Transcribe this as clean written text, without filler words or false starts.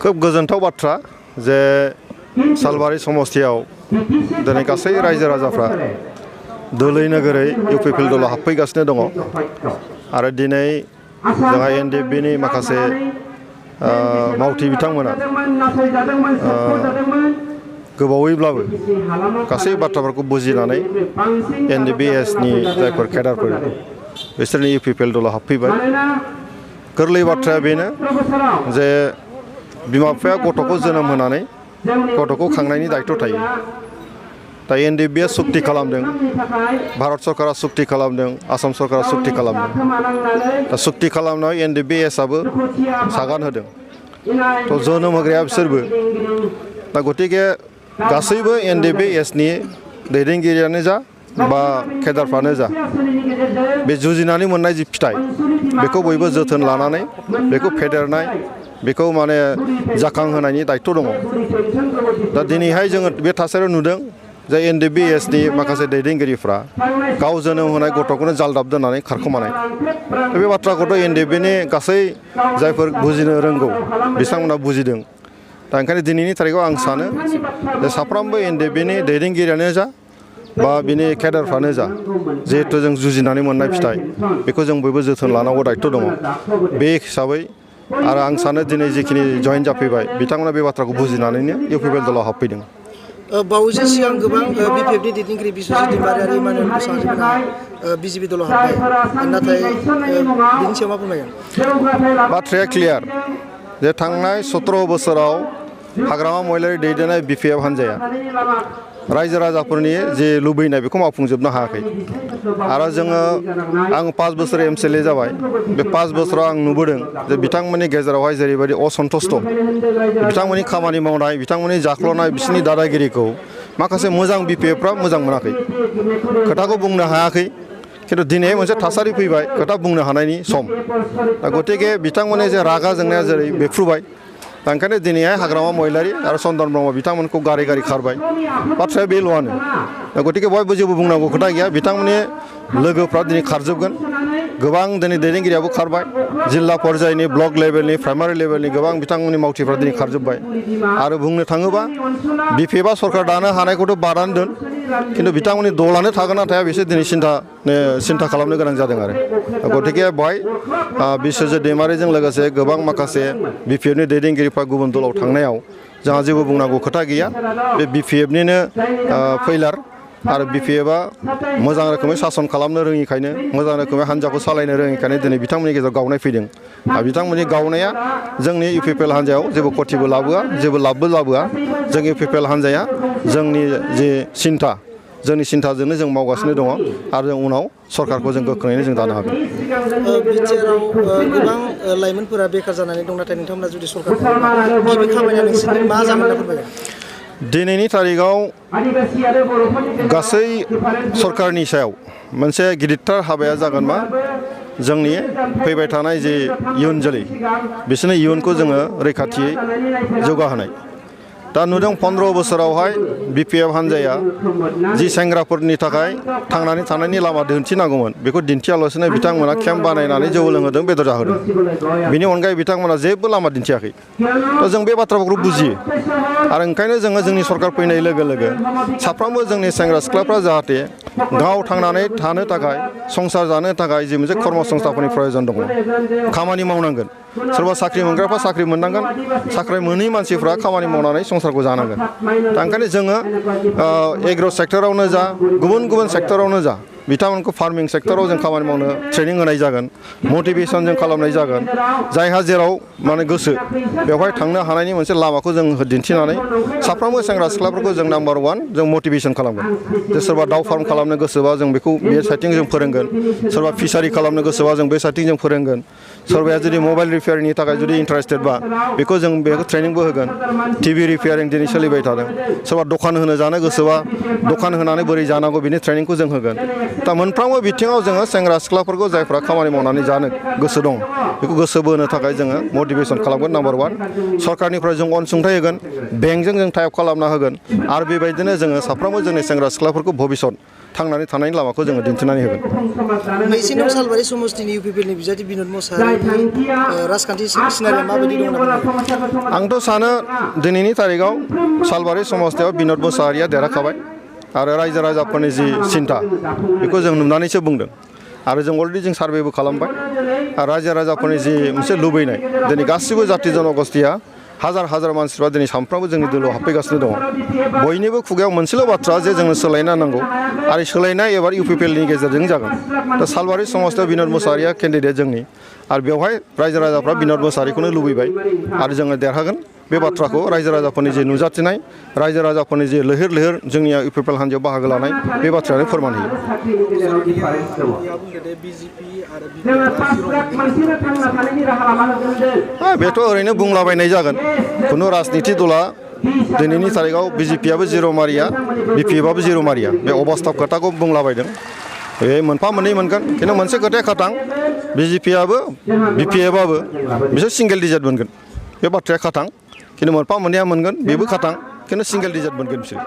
खोब गोजोनथाव बाथ्रा जे सालबारि समस्तियाव दिनै गासै रायजो राजाफ्रा दोलै नोगोरै इउपिपिएल दलाव हाबफैगासिनो दङ आरो दिनै जोंहा एनडिएफबिनि माखासे मावथि बिथांमोना गोबावैब्लाबो गासै बाथ्राफोरखौ बुजिनानै एनडिएफबिएसनि जायफोर केडारफोर बिसोरनि इउपिपिएल दलाव हाबफैबाय। गोरलै बाथ्राया बेनो जे बिमा बिफाया गथ'खौ जोनोम होनानै गथ'खौ खांनायनि दायित्व थायो। दा एनडिएफबिआ सुक्ति खालामदों, भारत सरकारा सुक्ति खालामदों, आसाम सरकारा सुक्ति खालामदों। दा सुक्ति खालामनायाव एनडिएफबिएसआबो सागान होदों। थ' जोनोम होग्राया बिसोरबो। दा गतिके गासैबो एनडिएफबिएसनि दैदेनगिरियानो जा बा केडारफ्रानो जा बे जुजिनानै मोननाय जि फिथाइ बेखौ बयबो जोथोन लानानै बेखौ फेदेरनाय बेखौ माने जाखांहोनायनि दायित्व दङ। दा दिनैहाय जोङो बे थासारियाव नुदों जे एनडिएफबिएसनि माखासे दैदेनगिरिफ्रा गाव जोनोम होनाय गथ'खौनो जालदाब दोननानै खारखोमानाय। बे बाथ्राखौथ' एनडिएफबिनि गासै जायफोर बुजिनो रोंगौ बिथांमोना बुजिदों। दा ओंखायनो दिनैनि थारिखआव आं सानो जे साफ्रोमबो एनडिएफबिनि दैदेनगिरियानो जा बा बिनि केडारफ्रानो जा जिहेथु जों जुजिनानै मोननाय फिथाइ बेखौ जों बयबो जोथोन लानांगौ दायित्व दङ। बे हिसाबै आरो आं सानो दिनै जिखिनि जयेन जाफैबाय बिथांमोना बे बाथ्राखौ बुजिनानैनो इउपिपिएल दलाव हाबफैदों। बावैसो सिगां गोबां बिपिएफनि दैदेनगिरि बिस्वजित दैमारि आरो इमानुएल मुसाहारिमोनहा बिजेपि दलाव हाबबाय, नाथाय बिनि सायाव मा फोरमायगोन? बाथ्राया क्लियार जे थांनाय 17 बोसोराव हाग्रामा महिलारि दैदेननाय बिपिएफ हान्जाया रायजो राजाफोरनि जे लुबैनाय बेखौ मावफुंजोबनो हायाखै। आरो आं 5 बोसोर एमसिएलए जाबाय। बे 5 बोसोराव आं नुबोदों जे बिथांमोननि गेजेरावहाय जेरैबायदि असन्तुष्ट, बिथांमोननि खामानि मावनाय, बिथांमोननि जाख्ल'नाय, बिसोरनि दादागिरिखौ माखासे मोजां बिपिएफफ्रा मोजां मोनाखै, खोथाखौ बुंनो हायाखै। खिन्थु दिनै मोनसे थासारि फैबाय खोथा बुंनो हानायनि सम। दा गतिके बिथांमोननि जे रागा जोंनाया जेरै बेफ्रुबाय, दा ओंखायनो दिनैहाय हाग्रामा महिलारि आरो चन्दन ब्रह्म बिथांमोनखौ गारै गारै खारबाय। बाथ्राया बेल'आनो। दा गतिके बयबो जेबो बुंनांगौ खोथा गैया। बिथांमोननि लोगोफ्रा दिनै खारजोबगोन। गोबां दिनै दैदेनगिरियाबो खारबाय। जिल्ला पर्यायनि, ब्लक लेभेलनि, प्राइमारि लेभेलनि गोबां बिथांमोननि मावथिफ्रा दिनै खारजोब्बाय। आरो बुंनो थाङोबा बिपिएफआ सरकार दानो हानायखौथ' बादानो दोन, खिन्थु बिथांमोननि दलानो थागोन ना थाया बेसो दिनै सिन्था खालामनो गोनां जादों आरो। गतिके बेवहाय बिस्वजित दैमारिजों लोगोसे गोबां माखासे बिपिएफनि दैदेनगिरिफ्रा गुबुन दलाव थांनायाव जोंहा जेबो बुंनांगौ खोथा गैया। बे बिपिएफनिनो फैलार आरो बिपिएफआ मोजां रोखोमै सासन खालामनो रोङिखायनो, मोजां रोखोमै हान्जाखौ सालायनो रोङिखायनो दिनै बिथांमोननि गेजेराव गावनाय फैदों। आरो बिथांमोननि गावनाया जोंनि इउपिपिएल हान्जायाव जेबो खथिबो लाबोआ, जेबो लाबबो लाबोआ। जों इउपिपिएल हान्जाया जोंनि जे सिन्था, जोंनि सिन्थाजोंनो जों मावगासिनो दङ आरो जों उनाव सरकारखौ जों गोख्रोङैनो जों दानो हागोन। बिटिआरआव गोबां लाइमोनफोरा बेखार जानानै दं, नाथाय नोंथांमोना जुदि सरकार गिबि खामानिया नोंसोरनि मा जागोन होनना फोरमायगोन? दिनैनि तारिखाव गासै सरकारनि सायाव मोनसे गिदिरथार हाबाया जागोन मा, जोंनि फैबाय थानाय जे इयुन जोलै बिसोरनि इयुनखौ जोङो रैखाथियै जौगाहोनाय। दा नुदों 15 बोसोरावहाय बिपिएफ हान्जाया जि सेंग्राफोरनि थाखाय थांनानै थानायनि लामा दिन्थिनांगौमोन बेखौ दिन्थियालासिनो बिथांमोना केम्प बानायनानै जौ लोंहोदों, बेदर जाहोदों। बिनि अनगायै बिथांमोना जेबो लामा दिन्थियाखै। थ' जों बे बाथ्राफोरखौ बुजियो आरो ओंखायनो जोङो जोंनि सरकार फैनाय लोगो लोगो साफ्रोमबो जोंनि सेंग्रा सिख्लाफ्रा जाहाथे गाव थांनानै थानो थाखाय, संसार जानो थाखाय जि मोनसे कर्म संस्थाफोरनि प्रयजन दङ, खामानि मावनांगोन। सोरबा साख्रि मोनग्राफ्रा साख्रि मोननांगोन, साख्रि मोनै मानसिफ्रा खामानि मावनानै संसारखौ जानांगोन। दा ओंखायनो जोङो एग्र' सेक्टरावनो जा, गुबुन गुबुन सेक्टरावनो जा, बिथांमोनखौ फार्मिं सेक्टराव जों खामानि मावनो ट्रेनिं होनाय जागोन, मटिभेसन जों खालामनाय जागोन। जायहा जेराव माने गोसो बेवहाय थांनो हानायनि मोनसे लामाखौ जों दिन्थिनानै साफ्रोमबो सेंग्रा सिख्लाफोरखौ जों नाम्बार 1 जों मटिभेसन खालामगोन। जे सोरबा दाउ फार्म खालामनो गोसोबा जों बेखौ बे साइडथिं जों फोरोंगोन, सोरबा फिसारि खालामनो गोसोबा जों बे साइडथिं जों फोरोंगोन, सोरबाया जुदि मबाइल रिपेयारिंनि थाखाय जुदि इन्टारेस्टेडबा बेखौ जों बेखौ ट्रेनिंबो होगोन। टिभि रिपेयारिं दिनै सोलिबाय थादों, सोरबा दखान होनो जानो गोसोबा दखान होनानै बोरै जानांगौ बिनि ट्रेनिंखौ जों होगोन। दा मोनफ्रोमबो बिथिङाव जोङो सेंग्रा सिख्लाफोरखौ जायफ्रा खामानि मावनानै जानो गोसो दं बेखौ गोसो बोनो थाखाय जोङो मटिभेसन खालामगोन नाम्बार 1 सरकारनिफ्राय जों अनसुंथाइ होगोन बेंकजों जों टाइप खालामना होगोन आरो बेबायदिनो जोङो साफ्रोमबो जोंनि सेंग्रा सिख्लाफोरखौ भबिसत थांनानै थानायनि लामाखौ जोङो दिन्थिनानै होगोन 20 नं सालबारि समस्तिनि इउपिपिएलनि बिजाथि बिनोद मोसाहारिनि राजखान्थि सिनारिया माबायदि दं होनना आंथ' सानो दिनैनि तारिखाव सालबारि समस्तियाव बिनोद मोसाहारिया देरहाखाबाय आरो रायजो राजाफोरनि जि सिन्था बेखौ जों नुनानैसो बुंदों आरो जों अलरेडि जों सार्भेबो खालामबाय आरो रायजो राजाफोरनि जि मोनसे लुबैनाय दिनै गासिबो जाथि जनगोष्ठीया हाजार हाजार मानसिफ्रा दिनै सानफ्रोमबो जोंनि दोलोआव हाबफैगासिनो दङ बयनिबो खुगायाव मोनसेल' बाथ्रा जे जोंनो सोलायनो नांगौ आरो सोलायनाय एबार इउपिपिएलनि गेजेरजों जागोन दा सालबारि समस्तियाव बिनोद मोसाहारिया केन्डिडेट जोंनि आरो बेवहाय रायजो राजाफ्रा बिनोद मोसाहारिखौनो लुबैबाय आरो जोङो देरहागोन बे बाथ्राखौ रायजो राजाफोरनि जि नुजाथिनाय रायजो राजाफोरनि जि लैहोर लैहोर जोंनि इउपिपिएल हान्जायाव बाहागो लानाय बे बाथ्रायानो फोरमान होयो बेथ' ओरैनो बुंलाबायनाय जागोन खुनु राजनिति दला दिनैनि तारिखाव बिजेपियाबो जिर' मारिया बिपिएफआबो जिर' मारिया बे अबास्थाब खोथाखौ बुंलाबायदों बे मोनफा मोननै मोनगोन खिन्थु मोनसे खोथाया खाथां बिजेपियाबो बिपिएफआबो बिसोर सिंगेल डिजिट मोनगोन बे बाथ्राया खाथां खिन्थु मोनफा मोननैया मोनगोन बेबो खाथां खिन्थु सिंगेल डिजिट मोनगोन बिसोर